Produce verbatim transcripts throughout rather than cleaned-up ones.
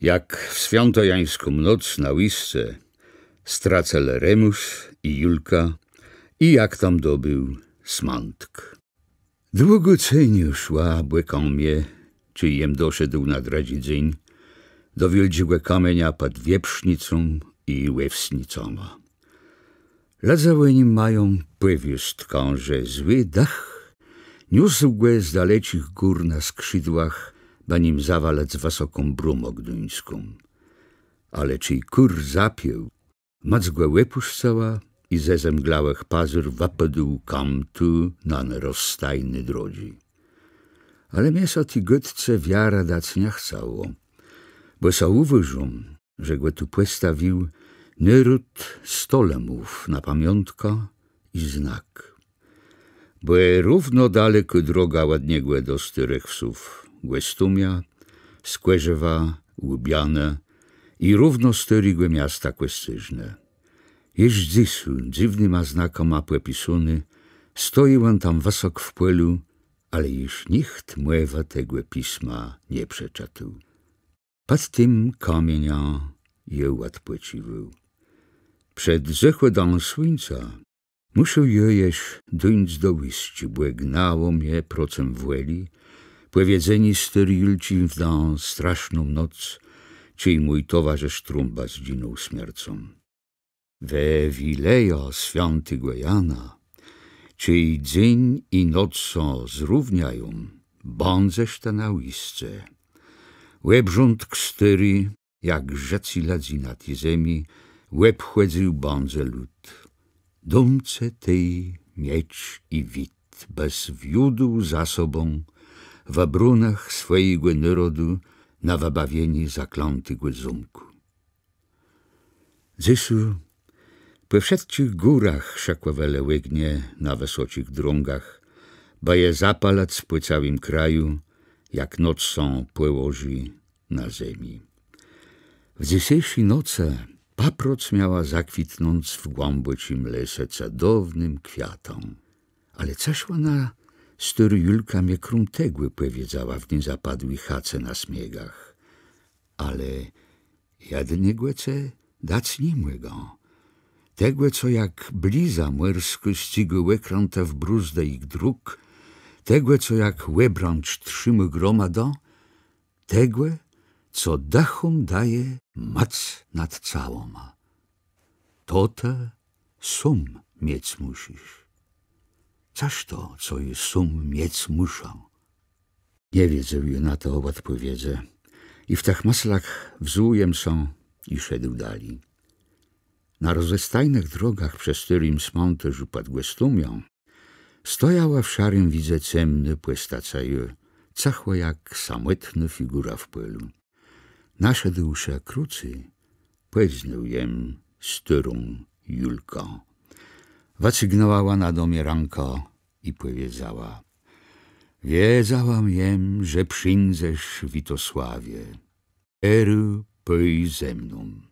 Jak w swiãtojańską noc na Łisce stracëlë Remùs i Julka, i jak tam dobéł Smãtk. Długô ceniô szła bòkã mie, czej jem doszedł na drëdżi dzéń do wiôldżégò kamienia pòd Wieprznicą i Òwsnicama. Lëdze ò nim mają pòwiôstkã, że złi dëch niósł gò z daleczich gór na skrzidłach, bë nim zawalëc wësoką brómã gduńską. Ale czej kùr zapiôł, mòc gò òpùscëła i ze zemglałëch pazur wëpôdł kam tu na rozstajné drodżi. Ale mie sã ti gôdce wiarë dac nie chcało, bò so ùwôżóm, że gò tu pòstawił nôród stolemów na pamiątkã i znak. Bò je równo dalekô droga òd niegò do stôrëch wsów Gòstomia, Skòrzewa, Łubianë i równo stôrégò miasta Kòscérznë. Jesz dzysô dzywnyma znakama pòpisóny stoji òn tam wësok w pòlu, ale jesz nicht mòwë tegò pisma nie przeczëtôł. Pòd tim kamieniã jô òdpòcziwôł. Przed zôchòdã słuńca mùszôł jô jesz duńc do Łisczi, bò gnało mie procëm wòlë pòwiedzenié stôri Julczi w tã straszną noc, czej mój towarzësz Trąba zdżinął smiercą. We wilëjã swiãtégò Jana, czej dzéń i noc sã zrówniają, bãdzesz të na Łisce. Òbrządk stôri, jak żëcé lëdzy na ti zemi, òbchòdzył bãdze lud. Dóm cë tej miecz i wid, bës wiódł za sobą wëbrónëch swòjégò nôrodu na wëbawienié zaklãtégò zómkù. Dzysô pò wszëtczich górach szëkòwelë ògnie na wësoczich drągach, bë je zapalëc pò całim kraju, jak noc sã pòłożi na zemi. W dzysészi nocë paproc miała zakwitnąc w głãbòczim lese cëdownym kwiatã. Ale cëż òna, stôrô Julka, mie króm tegò pòwiedzała w ny zapadłi chace na smiegach? Ale jednégò cë dac ni mògã. Tegò, co jak bliza mòrskô scygô òkrãtë w brózdë jich dróg, tegò, co jak òbrãcz trzimô gromadã, tegò, co dëchóm dôwô mòc nad całama. To të sóm miec mùszisz. Cëż to, co jô sóm miec mùszã? Nie wiedzôł jô na to òdpòwiedzë. I w tëch mëslach wzuł jem sã i szedł dali. Na rozestajnëch drogach, przë stôrim smãtôrzu pòd Gòstomiã, stojała w szarim widze cemnô pòstacëjô, cëchò jak samòtnô figùra w pòlu. Naszedłszë krócy, pòznôł jem stôrą Julkã. Wëcygnãła òna do mie rãkã i pòwiedzała: Wiedzała jem, że przińdzesz, Witosławie. Terô pòj ze mną.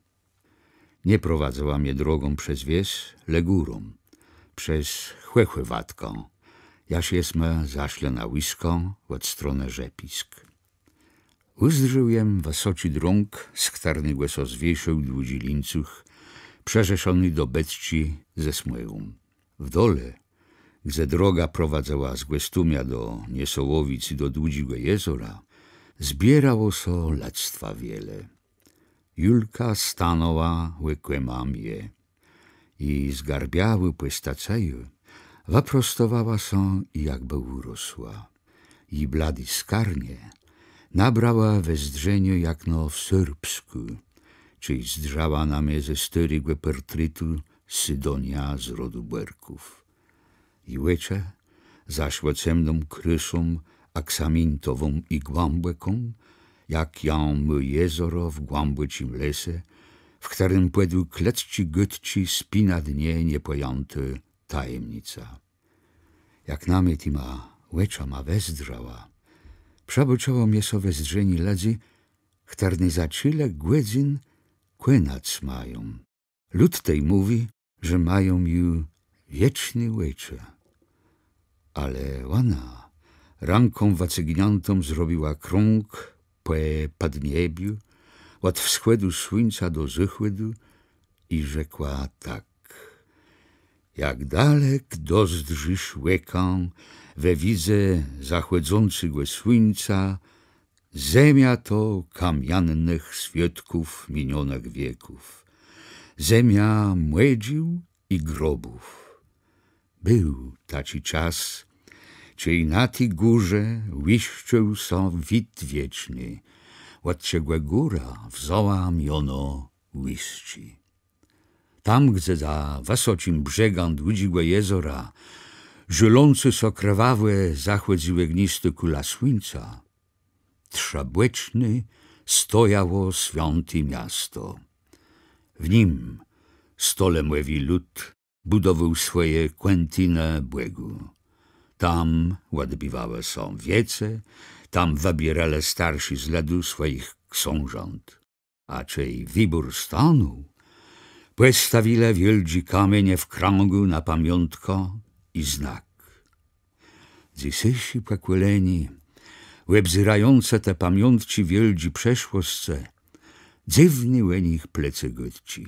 Nie prowadzëła mie drogą przez wies, le górą, przez Chòchòwatkã, jaż jesmë zaszlë na Łiskã òd stronë rzepisk. Ùzdrzôł jem wësoczi drąg, z chtërnégò sã zwiészôł dłudżi lińcuch, przërzeszony do beczczi ze smòłą. W dole, gdze droga prowadzëła z Gòstomia do Niesołowic i do Dłudżégò Jezora, zbiérało sã lëdztwa wiele. Julka stanãła òkòma mie. Ji zgarbiałô pòstacëjô wëprostowała sã i jakbë ùrosła. Ji bladé skarnie nabrałë wëzdrzenié jakno w Sôrbskù, czej zdrzała na mie ze stôrégò pòrtretu Sydoniô z rodu Bòrków. Ji òczë zaszłë cemną krësą aksamintową i głãbòką, jak jamô jezoro w głãbòczim lese, w chtërnym pòdług lëdzczi gôdczi spi na dnie niepòjãtô tajemnica. Jak na mie tima òczama wezdrzała, przëbôczëło mie sã wezdrzenié lëdzy, chtërny za czile gòdzyn kònac mają. Lud tej mówi, że mają ju wieczné òczë. Ale òna rãką wëcygniãtą zrobiła krąg pò pòdniebiu, òd wschòdu słuńca do zôchòdu i rzekła tak: Jak dalek dozdrzisz òkã we widze zachòdzącégò słuńca, zemia to kamiannëch swiôdków minionëch wieków, zemia mòdżił i grobów. Béł taczi czas, czej na ti górze łiszcził sã wid wieczny, òd czegò góra wzãła miono Łiszczi. Tam, gdze za wësoczim brzegã dłudżégò jezora żôlącë sã krwawò zachòdzëła ògnistô kùla słuńca, trzëbòczné stojało swiãté miasto. W nim stolemòwi lud bùdowôł swòje kòntinë Bògù. Tam òdbiwałë sã wiece, tam wëbiérelë starszi z lëdu swòjich ksążąt. A czej wëbór stanął, pòstawilë wiôldżé kamienie w krãgù na pamiątkã i znak. Dzysészé pòkòlenié, òbzérającé te pamiątczi wiôldżi przeszłoscë, dzywné ò nich plecë gôdczi.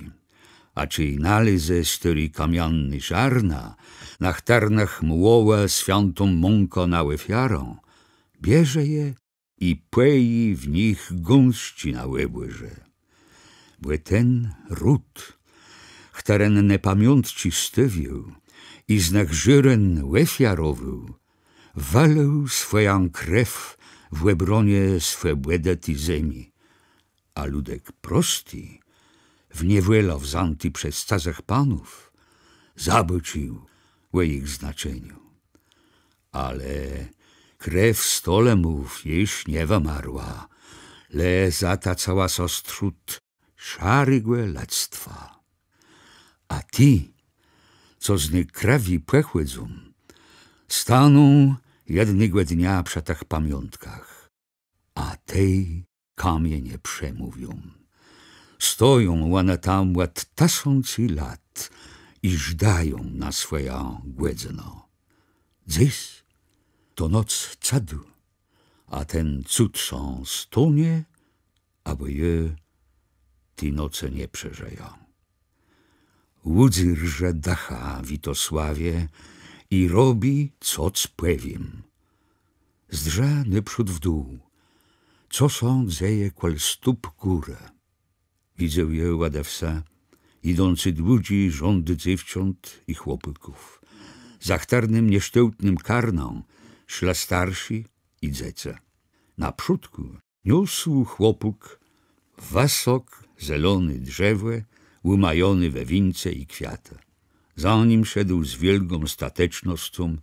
A czej nalezë stôré kamianné żarna, na chtërnëch młodë swiãtą mąkã na òfiarã, bierze je i pòji w nich gąsczi na òbòrze. Bò ten ród, chtëren ne pamiątczi stôwiôł i z nëch żôren òfiarowôł, wëlôł swòjã krew w òbronie swòbòdë ti zemi, a lëdk prosti, w niewòlã wzãti przez cëzëch panów, zabôcził ò jich znaczeniu. Ale krew stolemów jesz nie wëmarła, le zatacała sã strzód szarégò lëdztwa. A ti, co z ny krewi pòchòdzą, staną jednégò dnia przë tëch pamiątkach. A tej kamienie przemówią. Stoją òne tam òd tësący lat i żdają na swòjã gòdzënã. Dzys to noc cëdu, a ten cud sã stónie, abò jô ti nocë nie przeżëjã. Ùdzerżë dëcha Witosławie i robi, co cë pòwiém. Zdrzë nôprzód w dół, co sã dzeje kòl stóp górë. Widzôł jô òde wsë jidący dłudżi rząd dzéwcząt i chłopôków. Za chtërnym niesztôłtnym karnã szlë starszi i dzecë. Na przódkù niósł chłopôk wësok zeloné drzewò, ùmajoné we wińce i kwiatë. Za nim szedł z wiôlgą statecznoscą,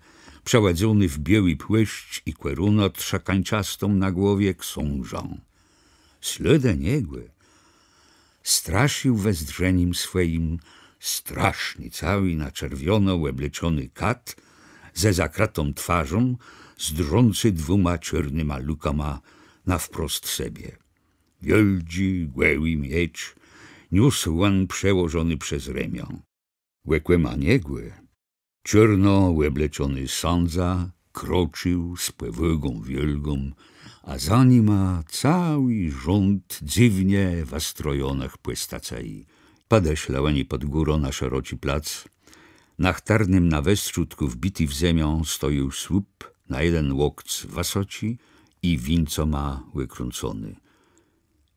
przëòdzóny w biôłi płôszcz i kòrunã trzëkańczastą na głowie, ksążã. Slôdë niegò strasził wezdrzenim swòjim straszny, całi na czerwiono òbleczony kat ze zakrëtą twarzą, zdrzący dwùma czôrnyma lukama na wprost sebie. Wiôldżi, gòłi miecz niósł òn przełożony przez remiã. Òkòma niegò czôrno òbleczony sãdza krocził z pòwôgą wiôlgą, a za nima całi rząd dzywnie wëstrojonëch pòstacëji. Pòdeszlë òni pòd górã na szeroczi plac, na chtërnym na westrzódkù wbiti w zemiã stojôł słup na jeden łokc wësoczi i wińcoma òkrącony.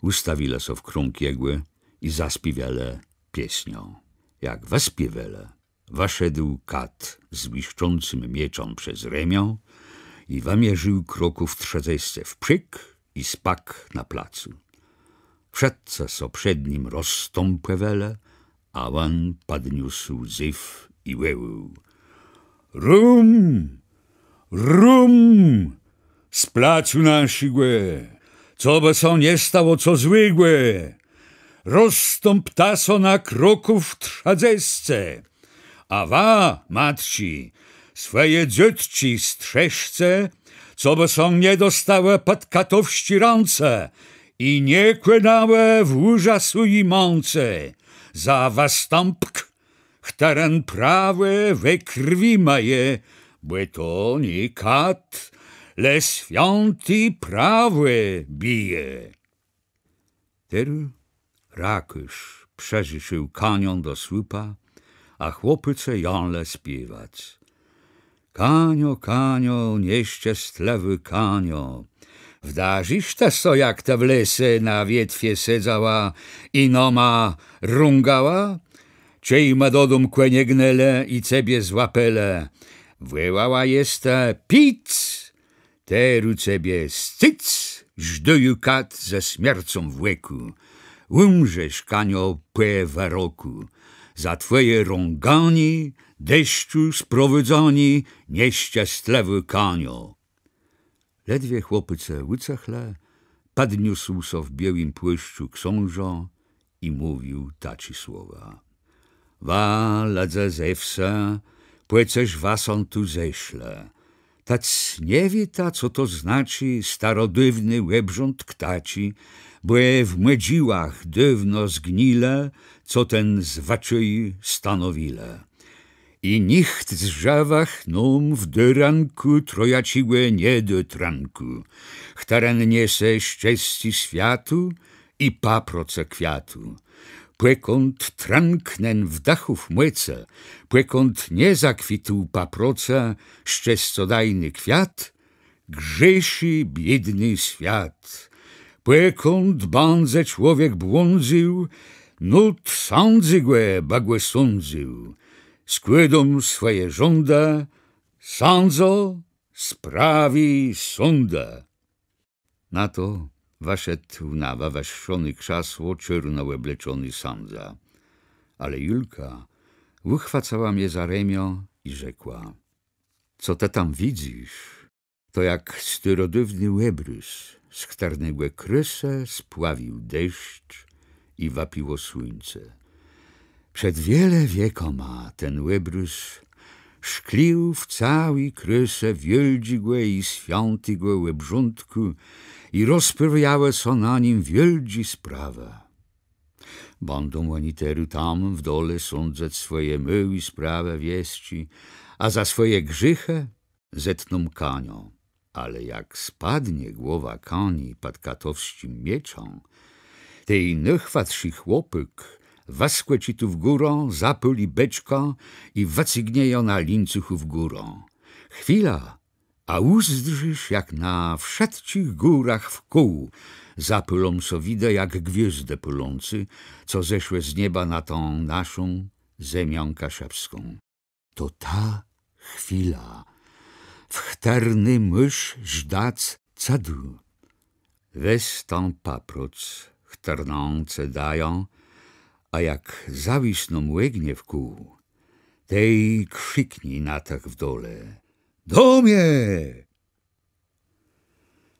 Ùstawilë sã w krąg jegò i zaspiéwelë piesniã. Jak wëspiéwelë, wëszedł kat z łiszczącym mieczã przez remiã i wëmierził kroków trzëdzescë w przék i spak na placu. Wszëtcë sã przed nim rozstãpòwelë, a òn pòdniósł zéw i wòłôł: Rum! Rum! Z placu naszégò, co bë sã nie stało co złégò! Rozstąpta sã na kroków trzëdzescë! A wa, matczi, swòje dzôtczi strzeżce, co bë sã nie dostałë pòd katowsczé rãce i nie kònałë w ùrzasu i mãce za wëstãpk, chtëren prawò we krwi mëje, bò to nié kat, le swiãté prawò bije. Terô rakôrz przërzesził kaniã do słupa, a chłopôcë jãlë spiewac: Kaniô, kaniô, nieszczestlëwô kaniô, wdarzisz të so, jak të w lese na wietwie sedzała i nama rągała? Czej ma dodóm kònie gnelë i cebie złapelë, wòłała jes të: Pic! Terô cebie scyc, żdôjô kat ze smiercą w òkù. Ùmrzesz, kaniô, pò wërokù za twòje rąganié, deszczu sprowôdzanié, nieszczestlëwô kaniô. Ledwie chłopôcë ùcëchlë, pòdniósł sã w biôłim płôszczu ksążã i mówił taczé słowa: Wa, lëdze ze wsë, pò cëż wa sã tu zeszlë? Tec nie wiéta, co to znaczi starodôwny òbrządk taczi, bò w mòdżiłach dôwno zgnilë, co ten zwëczôj stanowilë. I nicht z żëwëch nóm w dôrënkù trojaczégò nie dô trënkù, chtëren niese szczescé swiatu i paprocë kwiatu. Pòkąd trënk nen w dëchów mòcë, pòkąd nie zakwitł paprocë szczescodajny kwiat, grzeszi biédny swiat. Pòkąd bãdze człowiek błądzył, nót sãdzégò bë gò sądzył. Skłôdóm swòje żądë: sãdzô, sprawi sądë. Na to wëszedł na wëwëższoné krzasło czôrno òbleczony sãdza. Ale Julka ùchwôcëła mie za remiã i rzekła: Co të tam widzysz, to jak starodôwny òbrôz, z chtërnégò krôsë spławił deszcz i wëpiło słuńce. Przed wiele wiekama ten òbrôz szklił w całi krôsë wiôldżégò i swiãtégò òbrządkù i rozprawiałë sã na nim wiôldżé sprawë. Bãdą òni terô tam w dole sądzëc swòje môłé sprawë wiesczé, a za swòje grzéchë zetną kaniã. Ale jak spadnie głowa kani pòd katowsczim mieczã, tej nôchwatszi chłopôk wëskòczi tu w górã, zapôli beczkã i wëcygnie jã na lińcuchù w górã. Chwila, a ùzdrzisz, jak na wszëtczich górach wkół zapôlą sã widë jak gwiôzdë pôlącé, co zeszłë z nieba na tã naszą zemiã kaszëbską. To ta chwila, w chtërny môsz żdac cëdu. Wez tã paproc, chtërną cë dajã, a jak zawisną ògnie wkół, tej krziknij na tëch w dole: Do mie!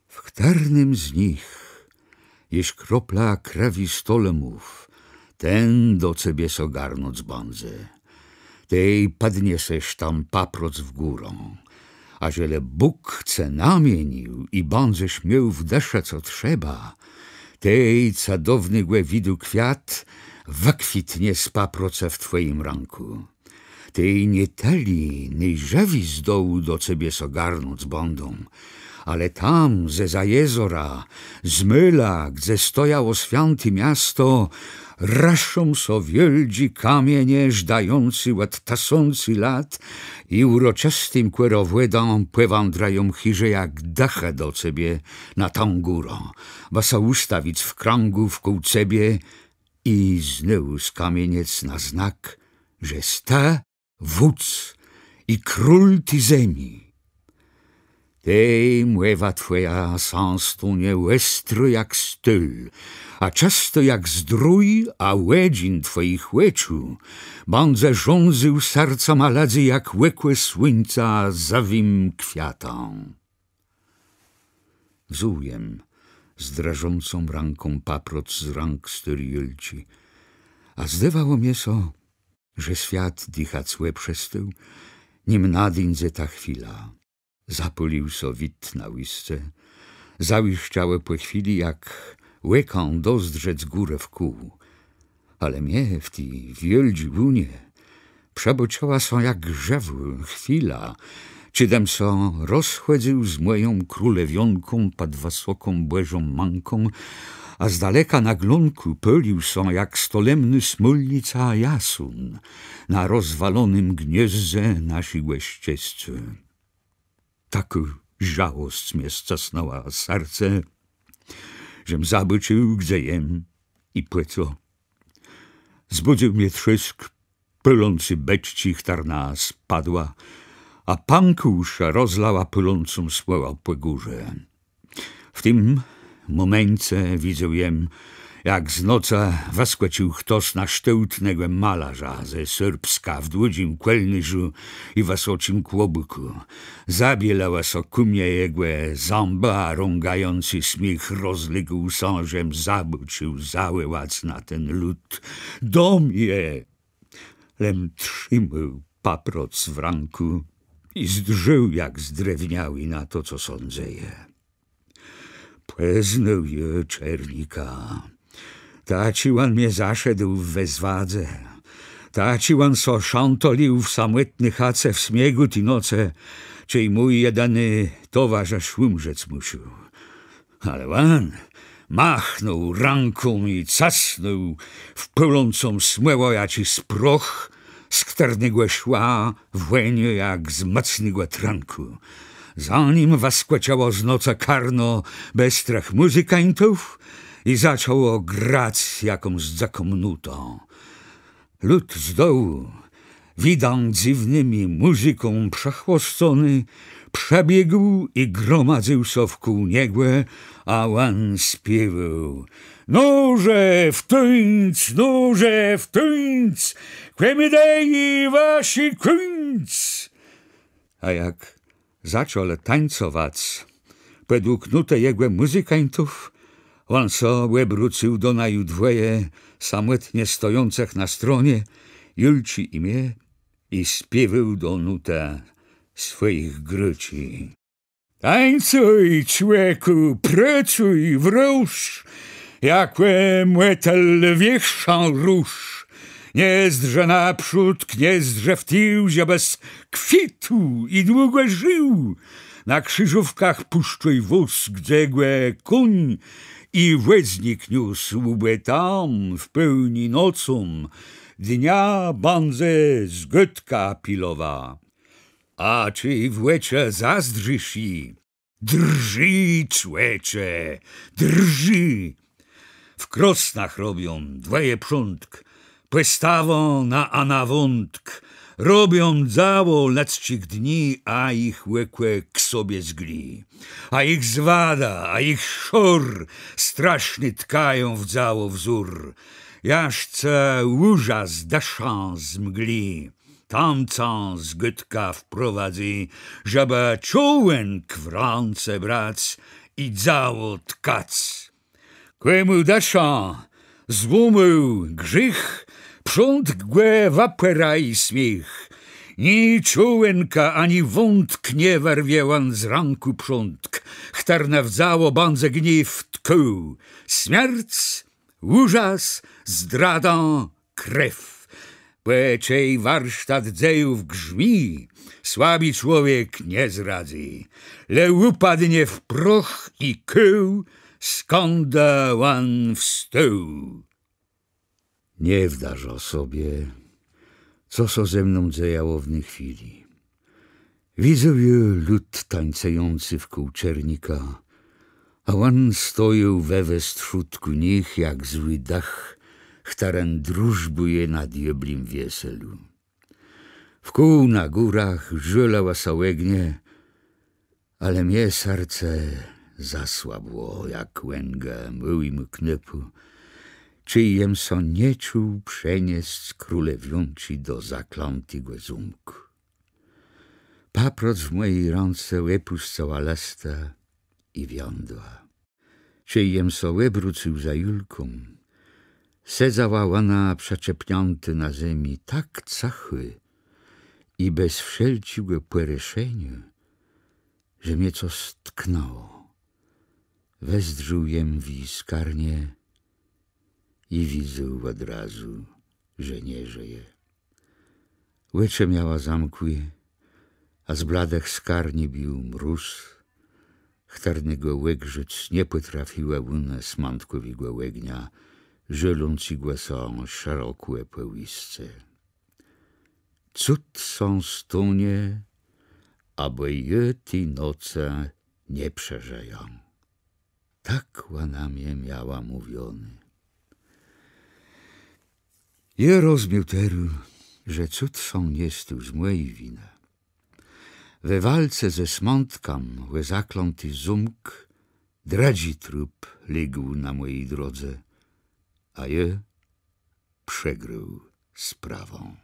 W chtërnym z nich jesz kropla krëwi stolemów, ten do cebie sã garnąc bãdze. Tej pòdniesesz tã paproc w górã, a żelë Bóg cë namienił i bãdzesz miôł w dëszë co trzeba, tej cëdownégò widu kwiat wëkwitnie z paprocë w twòjim rãkù. Tej nié tëli nôżëwi z dołu do cebie sã garnąc bãdą, ale tam, zeza jezora, z môla, gdze stojało swiãté miasto, rëszą sã wiôldżé kamienie, żdającé òd tësący lat, i ùroczëstim kòrowòdã pòwãdrëją chiże jak dëchë do cebie na tã górã, bë sã ùstawic w krãgù wkół cebie i znowù skamieniec na znak, że jes të wódz i król ti zemi. Tej mòwa twòja sã stónie òstrô jak sztôl, a czëstô jak zdrój, a òdżin twòjich òczu bãdze rządzył sercama lëdzy jak òkò słuńca żëwim kwiatã. Wzął jem z drżącą rãką paproc z rąk stôri Julczi, a zdôwało mie sã, że swiat dichac òprzestôł, nim nadińdze ta chwila. Zapôlił sã wid na łisce, zawiszczałë pò chwili, jak òkã dozdrzec górë wkół. Ale mie w ti wiôldżi łunie przëbôczëła sã jak żëwô chwila, czedëm sã rozchòdzył z mòją królewiónką pòd wësoką Bòżą Mãką, A z daleka na glónkù pôlił sã jak stolemnô smólnica jasón na rozwalonym gniôzdze naszégò szczescô. Takô żałosc mie scësnãła serce, żem zabôcził, gdze jem i pò co. Zbùdzył mie trzôsk pôlący beczczi, chtërna spadła, a pãkłszë rozlała pôlącą smòłã pò górze. W tim mòmence widzôł jem, jak z nocë wëskòcził chtos na sztôłt negò malôrza ze Sôrbska w dłudżim kòlnérzu i wësoczim kłobùkù. Zabielałë sã kù mie jegò zãbë, a rãgający smiéch rozlégł sã, żem zabôcził zawòłac na ten lud: Do mie! Lem trzimôł paproc w rãkù i zdrzôł jak zdrewniałi na to, co sã dzeje. Pòznôł jô Czernika. Taczi òn mie zaszedł we zwadze. Taczi òn sã szãtolił w samòtny chace w smiegù ti nocë, czej mój jedini towarzësz ùmrzec mùszôł. Ale òn machnął rãką i cësnął w pôlącą smòłã jaczis proch, z chtërnégò szła wòniô jak z mòcnégò trënkù. Za nim wëskòczëło z nocë karno bestrëch mùzykańtów i zaczãło grac jakąs dzëką nótã. Lud z dołu, widã dzywnymi mùzyką przëchłoscony, przëbiégł i gromadzył sã wkół niegò, a òn spiéwôł: Nôże w tuńc, nôże w tuńc, kò mie dôwô sã kùńc. A jak zaczãlë tańcowac pòdług nótë jegò mùzykańtów, òn sã òbrócył do naju dwòje samòtnie stojącëch na stronie, Julczi i mie, i spiéwôł do nótë swòjich grôczi: Tańcuj, człekù, prôcuj, wróż, jakò mòtel wiérzchã róż. Nie zdrzë nôprzódk, nie zdrzë w tił, żebës kwitł i długò żił. Na krziżówkach pùszczôj wóz, gdze gò kóń i wòznik niósł, bò tam w pełni nocą dnia bãdze zgôdka pilowa. A czej w òczë zazdrzisz ji, drżi, człecze, drżi! W krosnach robią dwòje prządk, pòstawã na anawątk. Robią dzało lëdzczich dni, a jich òkò k sobie zgli. A jich zwada, a jich szor straszny tkają w dzało wzór. Jaż cë ùżas dëszã zmgli. Tam cã zgôdka wprowadzy, żebë czôłenk w rãce brac i dzało tkac. Kòmù dëszã złómił grzéch, prządk gò wëpôrô i smiéch. Ni czôłenka, ani wątk nie wërwie òn z rãkù prządk, chtërny w dzało bãdze gniew tkôł. Smierc, ùżas, zdrada, krew. Bò czej warsztat dzejów grzmi, słabi człowiek nie zradzy, le ùpadnie w proch i kôł, skądka òn wstôł. Nie wdarzã sobie, co sã ze mną dzejało w ny chwilë. Widzôł jô lud tańcëjący wkół Czernika, a òn stojôł we westrzódkù nich jak złi dëch, chtëren drużbùje na diôblim wieselù. Wkół na górach żôlałë sã ògnie, ale mie serce zasłabło jak ònégò môłémù knôpù, czej jem sã nie czuł przeniesc królewiónczi do zaklãtégò zómkù. Paproc w mòji rãce òpùscëła lëstë i wiãdła. Czej jem sã òbrócył za Julką, sedzała òna przëczepniãtô na zemi tak cëchò i bez wszelczégò pòrëszeniô, że mie cos tknãło. Wezdrzôł jem w ji skarnie i widzôł òd razu, że nie żëje. Òczë miała zamkłé, a z bladëch skarni bił mróz, chtërnégò ògrzôc nie pòtrafiła łuna Smãtkòwégò ògnia, żôlącégò sã szerokò pò wiesce. Cud sã stónie, abò jô ti nocë nie przeżëjã. Tak òna mie miała mówioné. Jô rozmiôł terô, że cud sã nie stôł z mòji winë. We walce ze Smãtkã ò zaklãti zómk drëdżi trup légł na mòji drodze, a jô przegrôł sprawã.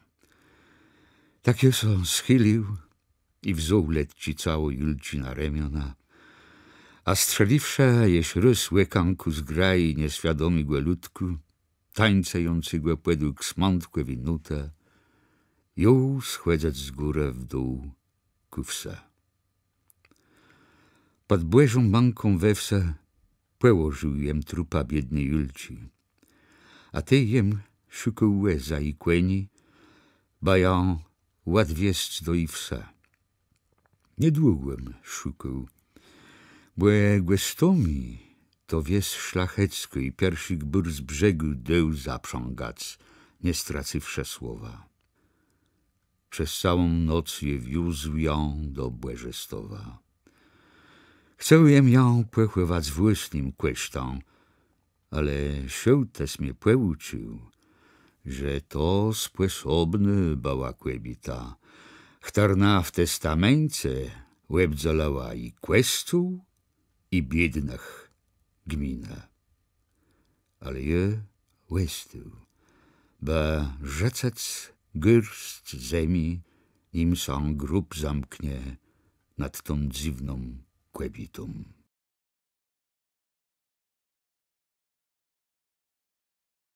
Tak jô sã schilił i wzął letczé cało Julczi na remiona, a strzeliwszë jesz rôz òkã kù zgraji nieswiadomégò lëdkù, tańcëjącégò pòdług Smãtkòwi nótë, jął schòdzac z górë w dół kù wsë. Pòd Bòżą Mãką we wsë pòłożił jem trupa biédny Julczi. A tej jem szukôł wòza i kòni, bë jã òdwiezc do ji wsë. Niedługò jem szukôł, bò Gòstomi to wies szlacheckô i pierszi gbùr z brzegù dôł zaprzãgac, nie stracywszë słowa. Przez całą noc jô wiózł jã do Bòrzestowa. Chcôł jem jã pòchòwac włôsnym kòsztã, ale szôłtës mie pòùcził, że to spòsobnô bëła kòbiéta, chtërna w testameńce òbdzélała i kòscół, i biédnëch gminë. Ale jô òstôł, bë żëcëc gôrsc zemi, nim sã grób zamknie nad tą dzywną kòbiétą.